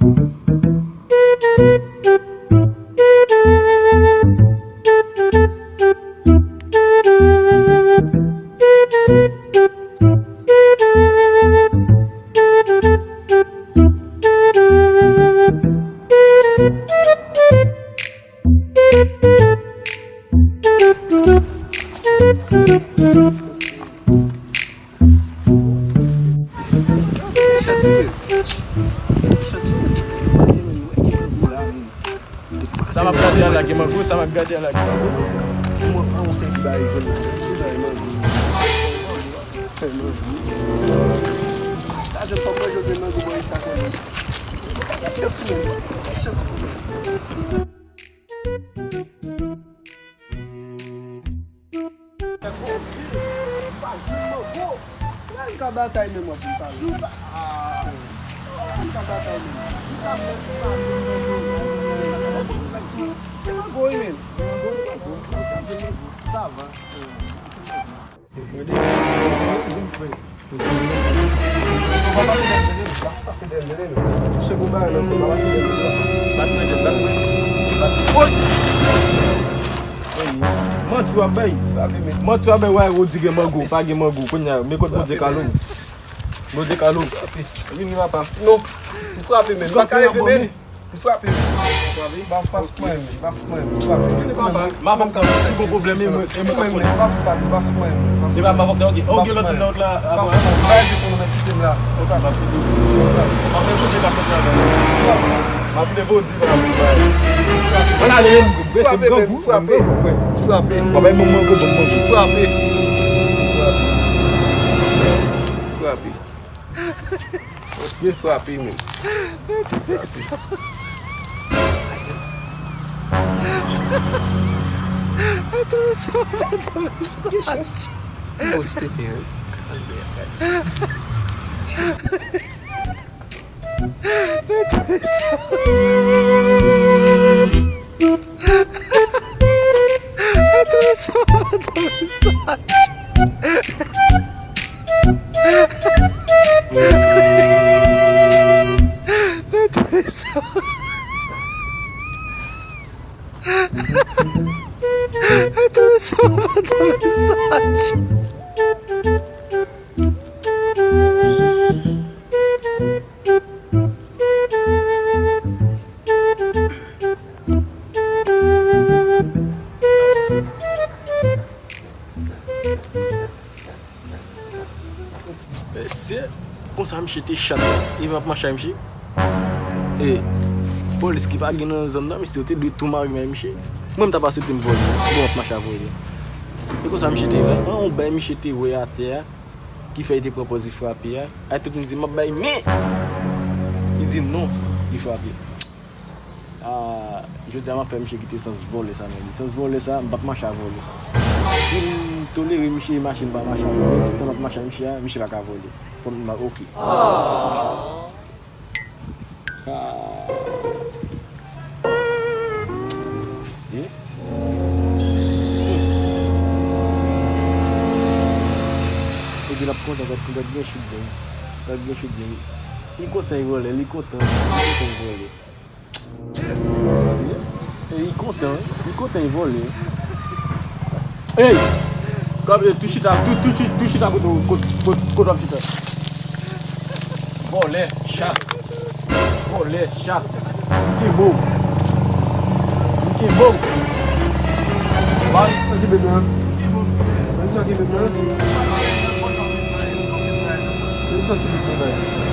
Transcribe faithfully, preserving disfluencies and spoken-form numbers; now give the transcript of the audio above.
Sa m ap gade a la gen mango, sa m ap gade a la gen mango. Ka batay menm wè pou m pale. Ah. Ka batay menm. Ki mango wi menm? Sa va. Manti w ap bay. Manti w ap bay, wè, ou di gen mango, pa gen mango. Kounye a, men kot Bondye kale w. Bondye kale w. Vini, papa. Non. M frape, men. M pa ka leve, men. M frape. M pa, m pa fout mwen, m pa fout mwen, m frape. M avòk ta, ti bon pwoblèm, e mwen, e mwen k ap konnen. M pa fout mwen, m pa fout mwen. E pa m avòk ta, ok. Oh, gen lòt moun nan wout la, m pa fout mwen, m pa fout mwen, kite m la. Ok, m ap kite w. M ap fè kote m ap fè travay. M ap leve w di, m ap fè travay. Ann ale, men, m bese, m grangou, m grangou, frè. M frape. Papa, e bon mango, bon mango. M frape. M frape. Frape menm. Frape. Poste, hein. Mesye, konsa misye te chat, li pa ap mache ak misye. E, polis ki pa gen nan zòn nan, mesye, yo te dwe tou mare men misye. Mwen, m t ap aksepte m vòlè, bon, m ap mache a vòlè. E konsa misye te la, an, yon bay misye te wè atè a, ki fè li te pran pòz li frape a. Ay, tout moun di, "M ap bay men!" Li di, "Non," li frape. Ah, jodi a, m ap fè misye kite sans vòlè sa nan li. Sans vòlè sa, m p ap mache a vòlè. Si m tolere misye mache, m pa mache a vòlè, toutan m ap mache a misye a, misye pa ka vòlè. Fò m, ok. Ah. Mesye. Epi l ap kontan, gad, gad gen chout gang. Gad gen chout gang. Li konsa, li vòlè, li kontan, li kontan, li vòlè. Mesye. E li kontan, li kontan, li vòlè. Ey! Kòm, e, tou chita, tou, tou chi-, tou chita kote w, kot, kot, kot w ap chita. Vòlè, chat. Vòlè, chat. M kenbe w. M kenbe w. Ba, sa ki bebe an? Sa ki bebe an? Sa ki bebe an?